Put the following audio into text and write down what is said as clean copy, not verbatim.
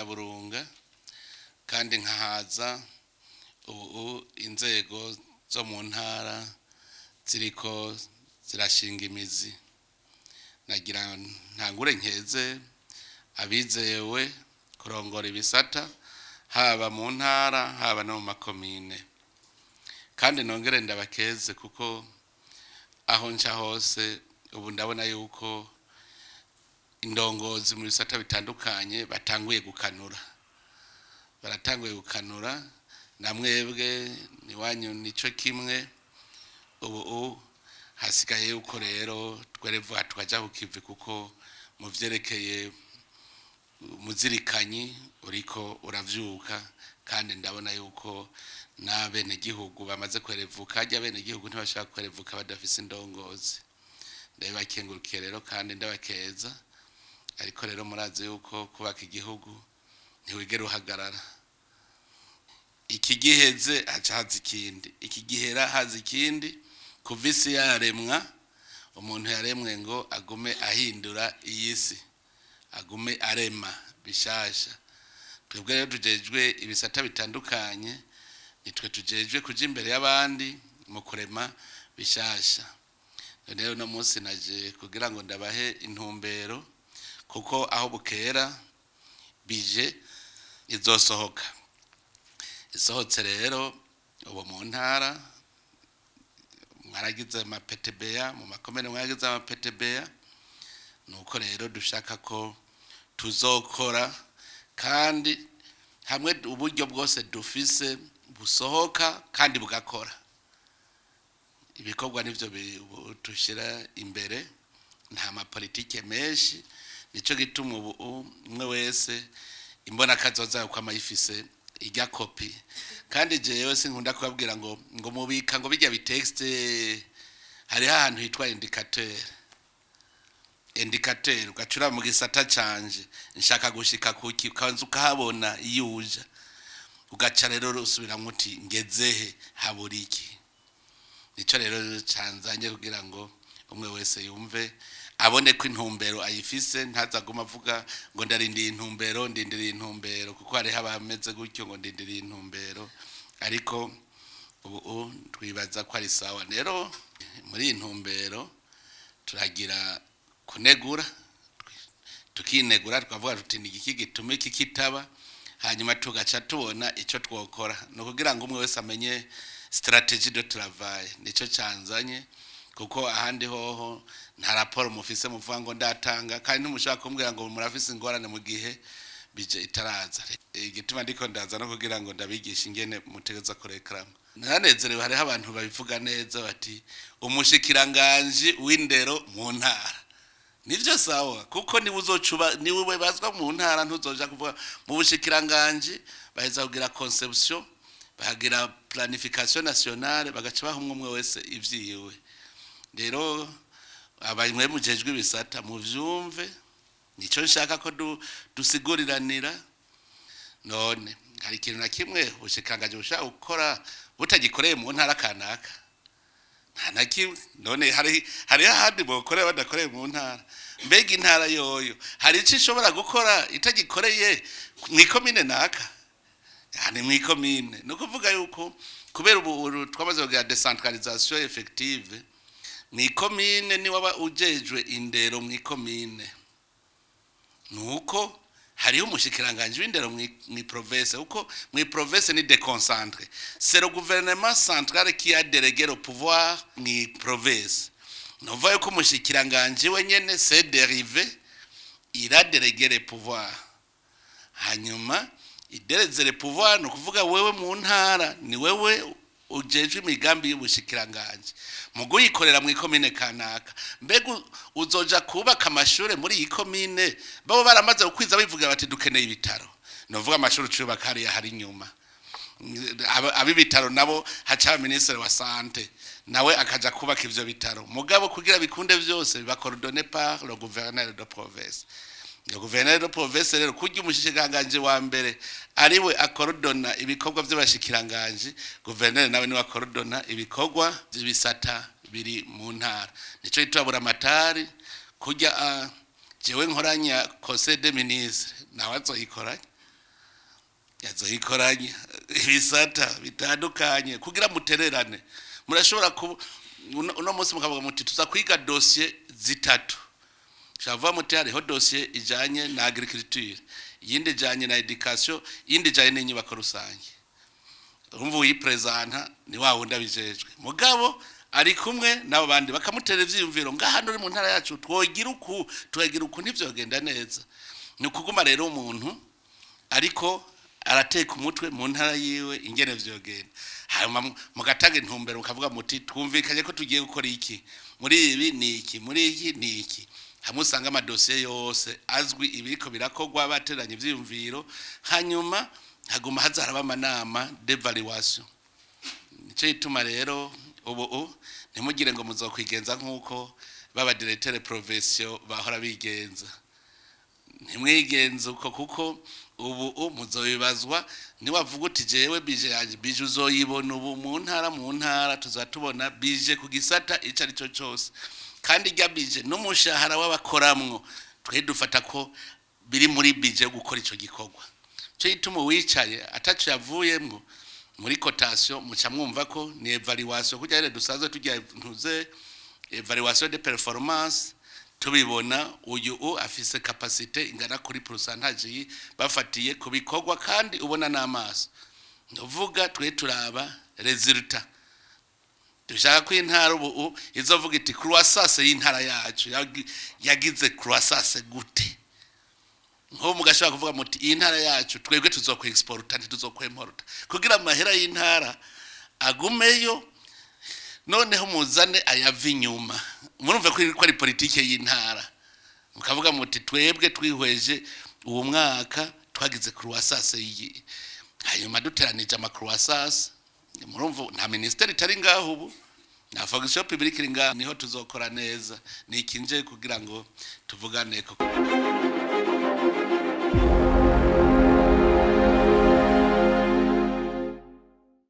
Nyaburunga, kandi nkahaza ubu inzego zo mu ntara ziriko zirashinga imizi. Nagira ntangure nkeze abizewe kurongora ibisata, haba mu ntara, haba no mu makomine, kandi nongere ndabakeze kuko aho nca hose ubu ndabona yuko indongozi mu bisata bitandukanye batanguye gukanura, baratanguye gukanura. Na mwebwe niwanyu nico kimwe. Ubu hasigaye yuko rero twerevuga tukaja ku kivi, kuko mu vyerekeye umuzirikanyi uriko uravyuka, kandi ndabona yuko n'abenegihugu bamaze kwerevuka. Harya abenegihugu ntibashaka kwerevuka badafise indongozi. Ndabibakengurukiye rero kandi ndabakeza. Ariko rero murazi yuko kubaka igihugu ntiwigera uhagarara. Iki giheze haca haza ikindi, iki gihera haza ikindi. Kuva isi yaremwa, umuntu yaremwe ngo agume ahindura iyi si, agume arema bishasha. Twebwe rero tujejwe ibisata bitandukanye, nitwe tujejwe kuja imbere y'abandi mu kurema bishasha. Rero uno munsi naje kugira ngo ndabahe intumbero, kuko aho bukera bije izosohoka. Isohotse rero, ubu mu ntara mwaragize amaPTBA, mu makomene mwaragize amaPTBA. Nuko rero dushaka ko tuzokora kandi hamwe uburyo bwose dufise busohoka kandi bugakora ibikorwa. Nivyo dushyira imbere, nta mapolitike menshi. Nico gituma ubu umwe wese imbona kazoza uko amayifise ijya copie. Kandi jewe sinkunda kubabwira ngo mubika ngo bijya bitexte. Hariho ahantu hitwa indicateur, indicateur ugacura mu gisata canje nshaka gushika kuki, ukanza ukahabona iyo uja, ugaca rero usubiramwo uti: "Ngezehe? Habura iki?" Nico rero canzanye kugira ngo umwe wese yumve, abone ko intumbero ayifise, ntazaguma avuga ngo ndarindiye intumbero, ndindiriye intumbero, kuko hariho abameze gutyo ngo ndindiriye intumbero. Ariko ubu twibaza ko ari sawa. Rero muri iyi ntumbero turagira kunegura, tukinegura, tukavuga tuti: "Ni iki gituma iki kitaba?" Hanyuma tugaca tubona icyo twokora. Ni ukugira ngo umwe wese amenye stratégie de travail. Nico canzanye, kuko ahandi hoho nta raporo mufise muvuga ngo ndatanga, kandi ntimushobora kumbwira ngo murafise ingorane mu gihe bije itaraza. Igituma ndiko ndaza no kugira ngo ndabigishe ingene mutegeza kurekrama. Naranezerewe, hariho abantu babivuga neza bati: "Umushikiranganji w'indero mu ntara." Nivyo, sawa, kuko niwe uzocuba, niwe bazwa mu ntara. Ntuzoja kuvuga mu bushikiranganji. Baheza kugira conception, bahagira planification nationale, bagaca baha umwe umwe wese ivyiwe. Rero abamwe mujejwe ibisata muvyumve, nico nshaka ko dusiguriranira. None hari ikintu na kimwe ubushikiranganji bushaka gukora butagikoreye mu ntara kanaka? Nta na kimwe. None hari ahandi bokorera badakoreye mu ntara? Mbega intara yoyo hari icyo ishobora gukora itagikoreye mw'ikomine naka? Yani mw'ikomine, ni ukuvuga yuko kubera ubu twamaze kugira décentralisation effective, mw'ikomine ni waba ujejwe indero mw'ikomine, nuko hariho umushikiranganji w'indero mwi province, kuko mwi province ni déconcentré. C'est le gouvernement central qui a délégué le pouvoir mwi province. Novuga yuko umushikiranganji we nyene, c'est dérivé, il a délégué le pouvoir. Hanyuma idereze le pouvoir, ni ukuvuga wewe mu ntara ni wewe ujejwe imigambi y'ubushikiranganji mu guyikorera mu ikomine kanaka. Mbega uzoja kubaka amashure muri iyi komine babo baramaze gukwiza bivuga bati: "Dukeneye ibitaro"? Novuga amashuri ucubaka hariya hari inyuma. Ab'ibitaro nabo haca ministre wa santé, nawe akaja kubaka ivyo bitaro. Mugabo kugira bikunde, vyose biba coordonné par le gouverneur de province. Le gouverneur de province rero, kurya umushikiranganji wa mbere ariwe akorodona ibikorwa vy'abashikiranganji, gouverneur nawe niwe akorodona ibikorwa vy'ibisata biri mu ntara. Nico gituma buramatari kurya jewe nkoranya conseil des ministres, nawe azoyikoranya. Yazoyikoranya ibisata bitandukanye kugira mutererane. Murashobora ku uno munsi mukavuga muti tuza kwiga dossier zitatu. Shava muti hariho dossier ijanye na agriculture, iyindi ijanye na education, iyindi ijanye n'inyubako rusange. Urumva uyipresenta ni wa wundi abijejwe, mugabo ari kumwe n'abo bandi bakamutera ivyiyumviro: ngaha uri mu ntara yacu twogira uku, twogira uku, ntivyogenda neza. Ni ukuguma rero umuntu ariko arateka umutwe mu ntara yiwe ingene vyogenda, hanyuma mugatanga intumbero, mukavuga muti twumvikanye ko tugiye gukora iki, muri ibi ni iki, muri iki ni iki. Hamwe usanga amadosiye yose azwi, ibiriko birakorwa, bateranye ivyiyumviro. Hanyuma haguma haza haraba amanama d'évaluation. Nico gituma rero ubu ntimugire ngo muzokwigenza nk'uko baba directeur provincial bahora bigenza. Ntimwigenze uko, kuko ubu muzobibazwa. Niwavuga uti jewe budget yanje, budget uzoyibona ubu mu ntara. Mu ntara tuzatubona budget ku gisata ico ari cyo cyose, kandi irya budget n'umushahara w'abakoramwo twe dufata ko biri muri budget yo gukora ico gikorwa. Cyo gituma uwicaye ataco yavuyemwo muri cotation, muca mwumva ko ni évaluation kugira rero dusanzwe tujya ntuze évaluation de performance, tubibona uyu afise capacité ingana kuri pourcentage yi bafatiye ku bikorwa kandi ubona n'amaso. Ndavuga twe turaba résultat. Dushaka ko intara ubu izovuga iti croissance y'intara yacu yagize croissance gute. Nko mugashobora kuvuga muti iyi ntara yacu twebwe tuzokwe exporta, ntituzokwimporta, kugira amahera y'intara agumeyo, noneho muzane ayava inyuma. Murumva ko ari politike y'intara. Mukavuga muti twebwe twihweje uwo mwaka twagize croissance iyi, hanyuma duteranije ama croissance. Murumva nta ministeri itari ngaho ubu, nta fonction publique iri ngaho, niho tuzokora neza. Ni ikinje kugira ngo tuvugane ko.